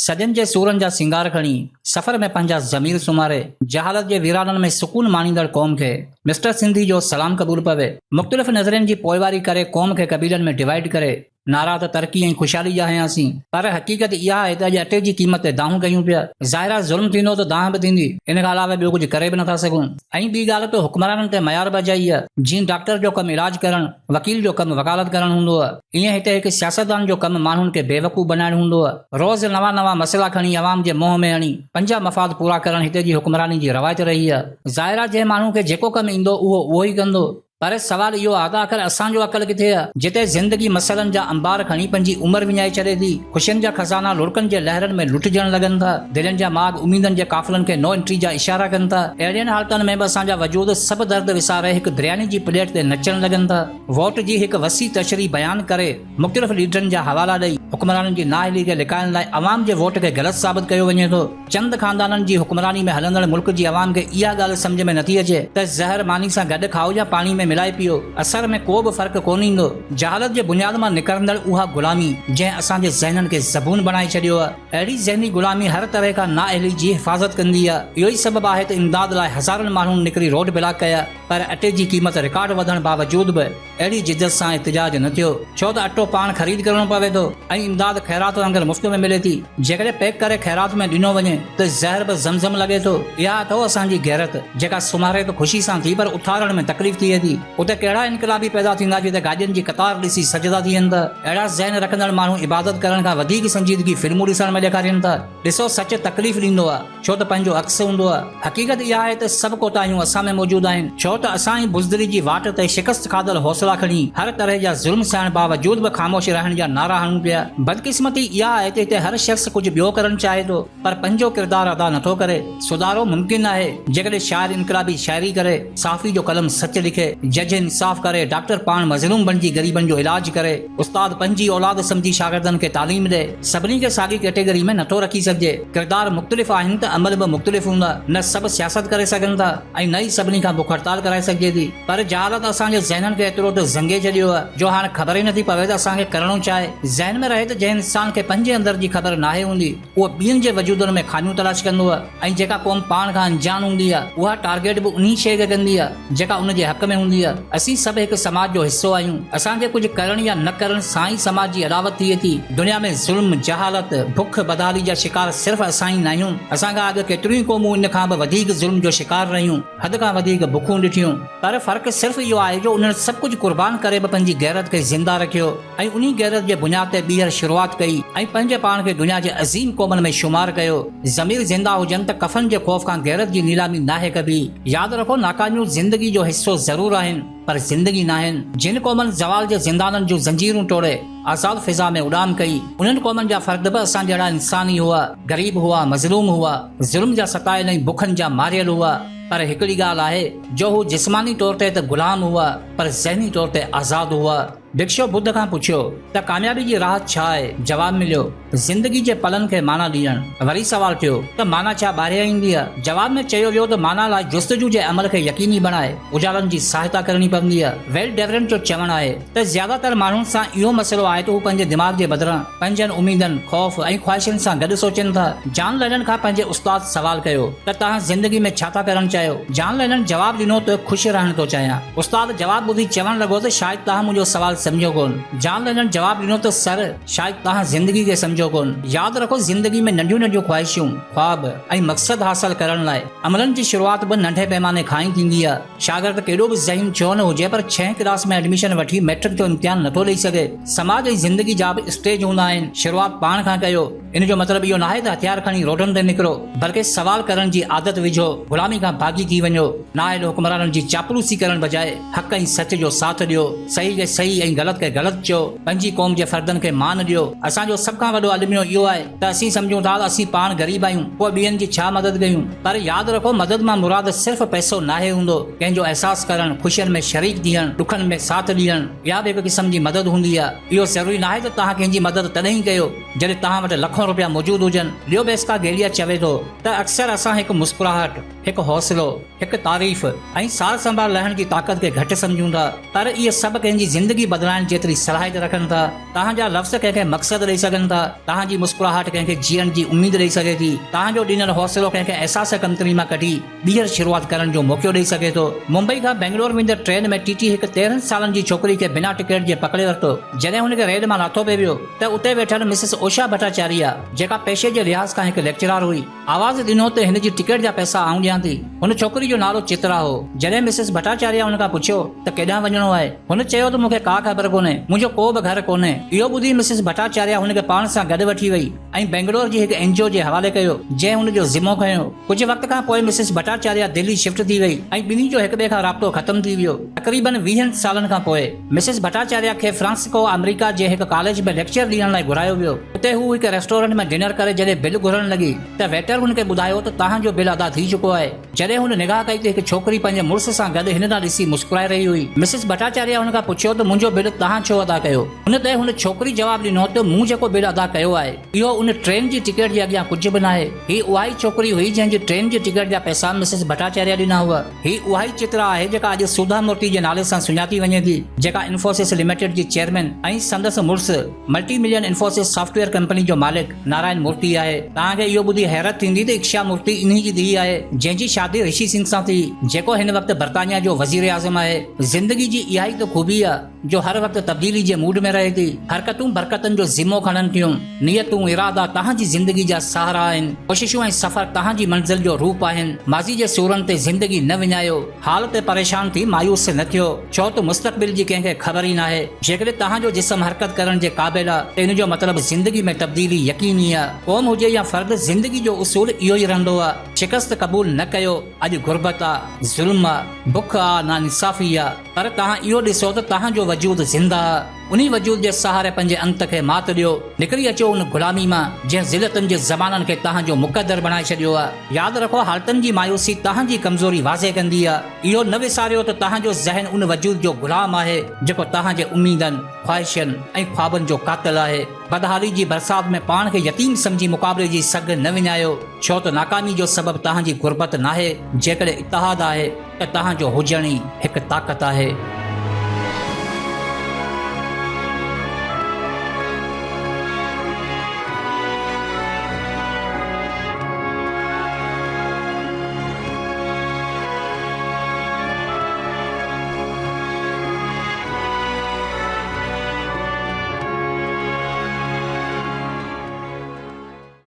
صدين جي سورن جا سينگار کڻي، سفر ۾ پنهنجا ضمير سمهاري، جهالت جي ويرانن ۾ سڪون ماڻيندڙ قوم کي مسٽر سنڌي جو سلام قبول پوي. مختلف نظرين جي پوئواري ڪري قوم کي قبيلن ۾ ڊوائيڊ ڪري نعرا ته ترقي ۽ خوشحالي جا هنياسين پر حقيقت اها آهي ته اڄ اٽي جي قيمت تي دانهون ڪيون پيا. ظاهر آهي ظلم ٿيندو ته دانهن به ٿيندي. ان کان علاوه ٻيو ڪجهه ڪري به نٿا سگهون. ۽ ٻي ڳالهه ته حڪمرانن تي ميار به اجائي آهي. جيئن ڊاڪٽر جو ڪم علاج ڪرڻ، وڪيل جو ڪم وڪالت ڪرڻ هوندو آهي. ايئن هتي هڪ سياستدان جو ڪم ماڻهن کي بيوقوف بنائڻ هوندو آهي. روز نوان نوان مسئلا کڻي عوام جي منهن ۾ هڻي پنهنجا مفاد پورا ڪرڻ هتي جي حڪمراني جي روايت رهي آهي. ظاهر آهي جنهن ماڻهو کي جيڪو ڪم ايندو اهو اهو ئي ڪندو. پر سوال اهو آهي ته آخر اسان جو عقل ڪٿي آهي؟ جتي زندگي مسئلن جا انبار کڻي پنهنجي عمر وڃائي ڇڏي ٿي، خوشين جا خزانا لڙڪن جي لهرن ۾ لٽجڻ لڳن ٿا، دلين جا ماڳ اميدن جي قافلن کي نو انٽري جا اشارا ڪن ٿا، اهڙين حالتن ۾ به اسان جا وجود سڀ درد وساري هڪ برياني جي پليٽ تي نچڻ لڳن ٿا. ووٽ جي هڪ وسيع تشريح بيان ڪري مختلف ليڊرن جا حوالا ڏئي حڪمرانن جي نااهلي کي لڪائڻ لاء عوام جي ووٽ کي غلط ثابت ڪيو وڃي ٿو. چند خاندانن جي حڪمراني ۾ هلندڙ ملڪ جي عوام کي اها ڳالهه سمجهه ۾ نٿي اچي ته زهر ماني سان گڏ کائو يا پاڻي ۾ ملائي پيئو اثر ۾ ڪو به فرق ڪونه ايندو. جهالت جي بنياد مان نڪرندڙ اها غلامي جنهن اسان جي ذهنن کي زبون بڻائي ڇڏيو آهي. اهڙي ذهني غلامي هر طرح کان نااهلي جي حفاظت ڪندي آهي. اهو ئي سبب آهي ته امداد لاء هزارن ماڻهن نڪري روڊ بلاڪ ڪيا. پر اٽي جي قيمت رڪارڊ وڌڻ باوجود به اهڙي جدت سان احتجاج نه ٿيو، ڇو ته اٽو پاڻ خريد ڪرڻو پوي ٿو ۽ امداد خيرات وانگر مفت ۾ ملي ٿي. جيڪڏهن پيڪ ڪري خيرات ۾ ڏنو وڃي ته زهر به زمزم لڳي ٿو. اها اٿو اسان جي غيرت، جيڪا سمهاري ته خوشي سان ٿي پر اٿارڻ ۾ تڪليف ٿئي ٿي. اتي ڪهڙا انقلابي پيدا ٿيندا جتي گاڏين جي قطار ڏسي سجدا ٿين ٿا. اهڙا ذهن رکندڙ ماڻهو عبادت ڪرڻ کان وڌيڪ سنجيدگي فلمون ڏسڻ ۾ ڏيکارين ٿا. ڏسو سچ تڪليف ڏيندو آ. ڇو ته پنهنجو عڪس هوندو آهي. حقيقت اها آهي ته سڀ ڪوتاهيون اسان ۾ موجود آهن، ڇو ته اسان ئي بزدلي جي واٽ تي شڪست کاڌل حوصلا کڻي هر طرح جا ظلم سهڻ باوجود به خاموش رهڻ جا نعرا هڻون پيا. بدقسمتي اها آهي ته هتي هر شخص ڪجهه ٻيو ڪرڻ چاهي ٿو، پر پنهنجو ڪردار ادا نٿو ڪري. سڌارو ممڪن آهي، جيڪڏهن شاعر انقلابي شاعري ڪري، صحافي جو قلم سچ لکي، جج انصاف ڪري، ڊاڪٽر پاڻ مظلوم بڻجي غريبن جو علاج ڪري، استاد پنهنجي اولاد سمجهي شاگردن کي تعليم ڏئي. سڀني کي ساڳي ڪيٽيگري ۾ نٿو رکي سگهجي. ڪردار مختلف آهن ته عمل به مختلف هوندا. نه سڀ سياست ڪري سگهن ٿا ۽ نه ئي سڀني کان بک هڙتال ڪرائي سگهجي ٿي. پر جهالت اسان جي ذهنن کي ايترو ته زنگي ڇڏيو آهي جو هاڻ خبر ئي نٿي پوي ته اسان کي ڪرڻو ڇا آهي. ذهن ۾ رهي ته جنهن انسان کي پنهنجي اندر جي خبر ناهي هوندي اهو ٻين جي وجودن ۾ خاميون تلاش ڪندو آهي ۽ جيڪا قوم پاڻ کان انجان هوندي آهي اها ٽارگيٽ به انهي شيء کي ڪندي آهي. جيڪا ان جي حق ۾ هوندي آهي. اسين سڀ هڪ سماج جو حصو آهيون. اسان جي ڪجهه ڪرڻ يا نه ڪرڻ سان ئي سماج جي اڏاوت ٿئي ٿي. دنيا ۾ ظلم، جهالت، بک، بدحالي جا شڪار صرف اسان ئي ناهيون. اسان کان اڳ ڪيتريون ئي قومون ان کان به وڌيڪ ظلم جو شڪار رهيون، حد کان وڌيڪ بکون ڏٺيون. پر فرق صرف اهو آهي جو انهن سڀ ڪجهه قربان ڪري به پنهنجي غيرت کي زنده رکيو ۽ انهي غيرت جي بنياد تي ٻيهر شروعات ڪئي ۽ پنهنجي پاڻ کي دنيا جي عظيم قومن ۾ شمار ڪيو. ضمير زنده هجن ته ڪفن جي خوف کان غيرت جي نيلامي ناهي ڪبي. ياد رکو ناڪاميون زندگي جو حصو ضرور آهن پر زندگي ناهن. جن قومن زوال جي زندانن جون زنجيرون ٽوڙي آزاد فضا ۾ اڏام ڪئي، انهن قومن جا فرد به اسان جهڙا انسان ئي هئا، غريب هئا، مظلوم هئا، ظلم جا ستايل ۽ بکن جا ماريل هئا، پر هڪڙي ڳالهه آهي جو هو جسماني طور تي ته غلام هئا پر ذهني طور تي آزاد هئا. ڀڪشو ٻڌ کان پڇيو ته ڪاميابي جي راهه ڇا آهي؟ جواب مليو، زندگي جي پلن کي معنيٰ ڏيڻ. وري سوال ٿيو ته معنيٰ ڇا ٻاهريان ايندي آهي؟ جواب ۾ چيو ويو ته معنيٰ لاء جستجو جي عمل کي يقيني بڻائي اجالن جي سهائتا ڪرڻي پوندي آهي. ويل ڊيورنٽ جو چوڻ آهي ته زياده تر ماڻهن سان اهو مسئلو آهي ته هو پنهنجي دماغ جي بدران پنهنجن اميدن، خوف ۽ خواهشن سان گڏ سوچين ٿا. جان لينن کان پنهنجي استاد سوال ڪيو ته توهان زندگي ۾ ڇا ٿا ڪرڻ چاهيو؟ جان لينن جواب ڏنو ته خوش رهڻ ٿو چاهيان. استاد جواب ٻڌي چوڻ لڳو ته شايد توهان منهنجو سوال سمجهيو ڪونه. جان لينن جواب ڏنو ته سر، شايد توهان زندگي کي سمجهيو ڪونه. ياد رکو زندگي ۾ ننڍيون ننڍيون خواهشون، خواب ۽ مقصد حاصل ڪرڻ لاء عملن جي شروعات به ننڍي پيماني کان ئي ٿيندي آهي. شاگرد ڪيڏو به ذهين ڇو نه هجي پر ڇهين ڪلاس ۾ ايڊميشن وٺي مئٽرڪ جو امتحان نٿو ڏئي سگهي. سماج ۽ زندگي جا به اسٽيج هوندا آهن. شروعات پاڻ کان ڪيو. ان جو مطلب اهو ناهي ته هٿيار کڻي روڊن تي نڪرو، بلڪه سوال ڪرڻ جي عادت وجهو، غلامي کان باغي ٿي وڃو، نااهل حڪمرانن جي چاپلوسي ڪرڻ بجاء حق ۽ سچ جو ساٿ ڏيو، صحيح کي صحيح ۽ غلط کي غلط چئو، پنهنجي قوم جي فردن کي مان ڏيو. اسان جو سڀ کان وڏو الميو اهو آهي ته اسين سمجهون ٿا ته اسين پاڻ غريب آهيون، پوء ٻين جي ڇا مدد ڪيون؟ پر ياد رکو مدد مان مراد صرف پئسو ناهي هوندو، ڪنهن جو احساس ڪرڻ، خوشين ۾ شريڪ ٿيڻ، ڏکن ۾ ساٿ ڏيڻ، اها به هڪ قسم جي مدد هوندي آهي. اهو ضروري ناهي ته توهان ڪنهن جي مدد تڏهن ئي ڪيو، جڏهن توهان وٽ لکون لکون رپيا موجود هجن. ليو بيسڪا گيليا چوي ٿو ته اڪثر اسان هڪ مسڪراهٽ، هڪ حوصلو، هڪ تعريف ۽ سار سنڀال لهڻ جي طاقت کي گهٽ سمجهون ٿا، پر اهي سڀ ڪنهن جي زندگي بدلائڻ جيتري صلاحيت رکن ٿا. توهان جا لفظ ڪنهن کي مقصد ڏئي سگهن ٿا، توهان جي مسڪراهٽ ڪنهن کي جيئڻ جي اميد ڏئي سگهي ٿي، توهان جو ڏنل حوصلو ڪنهن کي احساس ڪمتري مان ڪڍي ٻيهر شروعات ڪرڻ جو موقعو ڏئي سگهي ٿو. ممبئي کان بينگلور ويندڙ ٽرين ۾ ٽي ٽي هڪ 13 سالن جي ڇوڪري کي بنا ٽڪيٽ جي پڪڙي ورتو. جڏهن هن کي ريل مان لاٿو پئي ويو ته اتي ويٺل مسز اوشا ڀٽاچاريا، جيڪا پيشي جي لحاظ کان هڪ ليڪچرار هئي، آواز ڏنو ته هن جي ٽڪيٽ جا پئسا آئون ڏيان ٿي. هن ڇوڪري جو نالو چترا هو. جڏهن مسز ڀٽاچاريا هن کان پڇيو ته ڪيڏانهن وڃڻو آهي؟ هن چيو ته مون کي ڪا خبر ڪونهي، منهنجو ڪو به گهر ڪونهي. اهو ٻڌي مسز ڀٽاچاريا هن کي پاڻ سان گڏ وٺي وئي ۽ بينگلور جي هڪ اين جي او جي حوالي ڪيو، جنهن هن جو ذمو کنيو. ڪجهه وقت کان پوء مسز ڀٽاچاريا دهلي شفٽ ٿي وئي ۽ ٻنهي جو هڪ ٻئي کان رابطو ختم ٿي ويو. تقريبن ويهن سالن کان پوء مسز ڀٽاچاريا کي فرانسسڪو، آمريڪا جي هڪ ڪاليج ۾ ليڪچر ڏيڻ لاء گهرايو ويو. اتي هو هڪ ريسٽورنٽ ۾ ڊنر ڪري جڏهن بل گهرڻ لڳي ته ويٽر هن کي ٻڌايو ته توهان جو بل ادا ٿي چڪو آهي. جڏهن هن نگاهه ڪئي ته هڪ ڇوڪري پنهنجي مڙس سان گڏ هن ڏانهن ڏسي مسڪرائي رهي هئي. مسز ڀٽاچاريا هن کان پڇيو ته منهنجو بل توهان ڇو ادا ڪيو؟ ان تي هن ڇوڪري جواب ڏنو ته مون جيڪو بل ادا ڪيو آهي اهو ان ٽرين جي ٽڪيٽ جي اڳيان ڪجهه به ناهي. هي اها ئي ڇوڪري هئي جنهن جي ٽرين جي ٽڪيٽ جا پئسا مسز ڀٽاچاريا ڏنا هئا. هي اها ئي چترا آهي جيڪا اڄ سوڌا مورتي جي نالي سان سڃاتي وڃي ٿي، جيڪا انفوسس لميٽيڊ جي چيئرمين ۽ سندس مڙس multi million Infosys software company جو مالڪ نارائن مورتي آهي. توهان کي اهو ٻڌي حيرت ٿيندي ته اڪشا مورتي انهي جي ڌيء آهي، جنهن جي شادي رشي سنگهه سان ٿي، جيڪو هن وقت برطانيا جو وزيراعظم آهي. زندگي جي اها ئي ته خوبي آهي. جو هر وقت تبديلي جي موڊ ۾ رهي ٿي. حرڪتون برڪتن جو ذمو کڻن ٿيون. نيتون، ارادا توهان جي زندگي جا سهارا آهن. ڪوششون ۽ سفر توهان جي منزل جو روپ آهن. ماضي جي سورن تي زندگي نه وڃايو. حال تي پريشان ٿي مايوس نه ٿيو. ڇو ته مستقبل جي ڪنهن کي خبر ئي ناهي. جيڪڏهن توهان جو جسم حرڪت ڪرڻ جي قابل آ ته ان جو مطلب زندگي ۾ تبديلي يقيني آ. قوم هجي يا فرد زندگي جو اصول اهو ئي رهندو آ. شڪست قبول نه ڪيو. اڄ غربت آ، ظلم آ، بک آ، ناانصافي آ. پر توهان اهو ڏسو ته توهان جو وجود زنده آ، انهي وجود جي سهاري پنهنجي انت کي مات ڏيو، نڪري اچو ان غلامي مان، جنهن ذلتن جي زمانن کي توهان جو مقدر بڻائي ڇڏيو آ. ياد رکو حالتن جي مايوسي توهان جي ڪمزوري واضح ڪندي آ. اهو نه وساريو ته توهان جو ذهن ان وجود جو غلام آهي، جيڪو توهان جي اميدن، خواهشن ۽ خوابن جو قاتل آهي. بدحالي جي برسات ۾ پاڻ کي يتيم سمجهي مقابلي جي سگهه نه وڃايو، ڇو ته ناڪامي جو سبب توهان جي غربت ناهي، جيڪڏهن اتحاد آهي. ته توهان جو هجڻ ئي هڪ طاقت آهي.